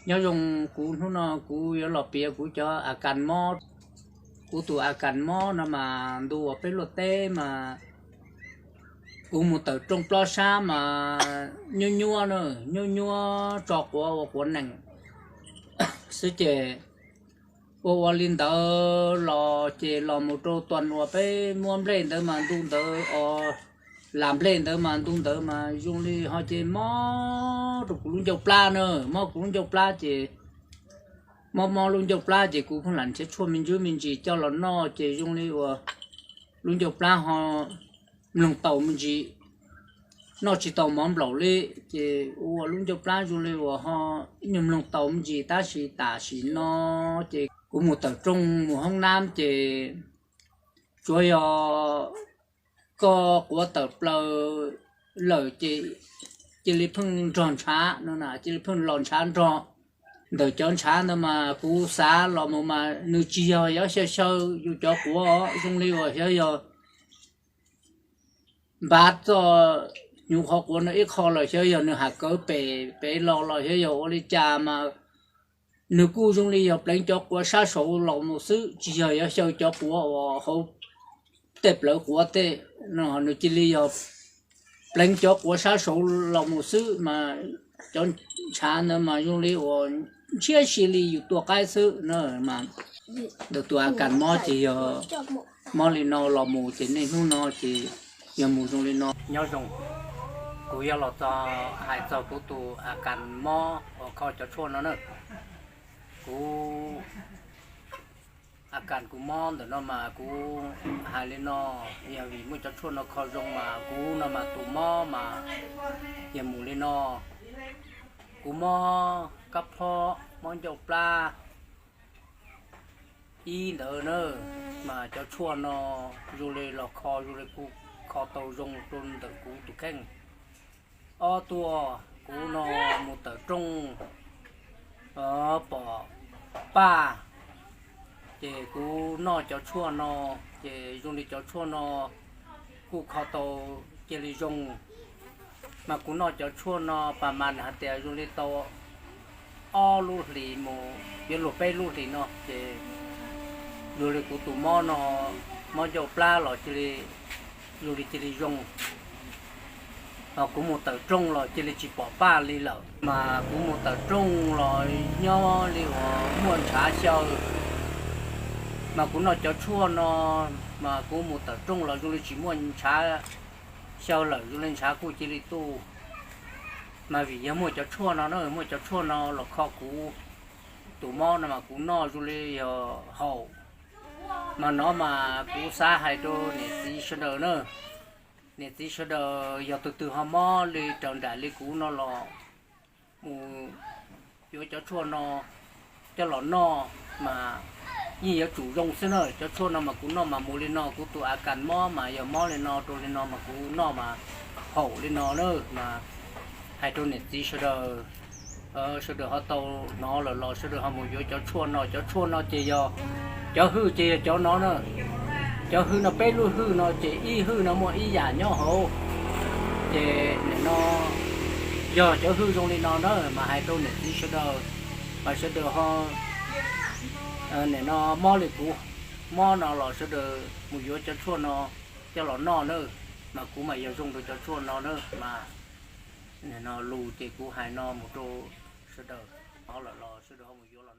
Nyob zoo, kuv hnub no kuv yuav los piav kuv cov a kas mob. Kuv tus a kas mob no mas ntu uas peb luaj teb mas kuv mus tawm rooj plob sab mas nyuab nyuab na, nyuab nyuab tso quav ua quav nees xwb ces ua ua li ntawd los ces los mus rau tuas uas peb muab nplej ntawd mas ntu ntawd os, lam nplej ntawd mas ntu ntawd mas zoo li ho ces mob rau kuv lub ncauj plab na, mob kuv lub ncauj plab ces mob mob lub ncauj plab ces kuv pheej lam nrhiav tshuaj me ntsis me ntsis coj los noj ces zoo li uas lub ncauj plab ho mloog tau me ntsis, noj tsis tau mov nplaum li, ces ua lub ncauj plab zoo li uas ho nyuag mloog tau me ntsis tab sis tam sim no ces kuv mus tawm rooj mus hoob nab ces tsuav yog koj quav tawm plaws lawm ces cia li pheej nrog ntshav no na, cia li pheej los ntshav nrog. Ntawm cov ntshav ntawd mas kuv xav los mus mas nws tsis yog yuav xyaw xyaw yus cov quav, zoo li uas xyov yog npav txoj hnyuv qhov quav no ib qho los xyov yog nws ham kawv pem pem los los xyov yog ua li cas mas nws kuj zoo li yog pleev cov quav sab saud los mus xwb, tsis yog yuav xyaw cov quav uas hauv tej plawv quav tej no, nws cia li yog pleev cov quav sab saud los mus xwb mas cov ntshav ntawd mas zoo li uas ntshiab si li yus tua qaib xwb na. Mas ntawm tus a kas mob ces yog mob li no los mus ces niaj hnub no ces yog mus zoo li no. Nyob zoo, kuv yog los txog hais txog kuv tus a kas mob uas kho cov tshuaj no na. Kuv a kas kuv mob ntawm no mas kuv hais li no, yog vim muaj cov tshuaj no kho zoo mas kuv no mas tus mob mas yog mus li no. Kuv mob kab phob, mob ncauj plab ib ntawd na, mas cov tshuaj no zoo li los kho zoo li kuj kho tau zoo rau ntawm kuv tus kheej. Ob tuaj kuv no mus tawm rooj pom paj, ces kuv noj cov tshuaj no, ces zoo li cov tshuaj no kuj kho tau cia li zoo. Mas kuv noj cov tshuaj no pas mas hais tias zoo li tau ob lub hlis mus yuav luag peb lub hlis no ces zoo li kuv tus mob no, mob ncauj plab los cia li, zoo li cia li zoo. Kuv mus tawm rooj los cia li tsis pom paj li lawm, mas kuv mus tawm rooj los nyob li uas muaj ntshav xyaw. Mas kuv noj cov tshuaj no, mas kuv mus tawm rooj los zoo li tsis muaj ntshav xyaw lawm, zoo li ntshav kuj cia li tu. Mas vim yog muaj cov tshuaj no na, muaj cov tshuaj no los kho kuv tus mob no mas kuv noj zoo li yog haum. Mas no mas kuv xav hais rau niam txiv sawv daws na, niam txiv sawv daws yog tus twg ho mob li raws nraim li kuv no los mus yuav cov tshuaj no coj los noj mas yeej yuav tsum zoo xwb na. Cov tshuaj no mas kuv noj mas mus li no, kuv tus a kas mob mas yog mob li no rau li no mas kuv noj mas haum li no na. Mas hais rau niam txiv sawv daws, sawv daws ho tau hnov lawm los sawv daws ho mus yuav cov tshuaj no. Cov tshuaj no ces yog, cov hwj ces yog cov no na. Cov hwj no peb lub hwj no ces ib hwj no muaj ib yam nyob hauv. Ces nim no yog cov hwj zoo li no na mas hais rau niam txiv sawv daws, mas sawv daws ho nim no mob li kuv mob no los sawv daws mus yuav cov tshuaj no coj los noj na. Mas kuv mas yog zoo rau cov tshuaj no na. Mas nim no lus ces kuv hais no mus rau sawv daws hnov lawm los sawv daws ho mus yuav los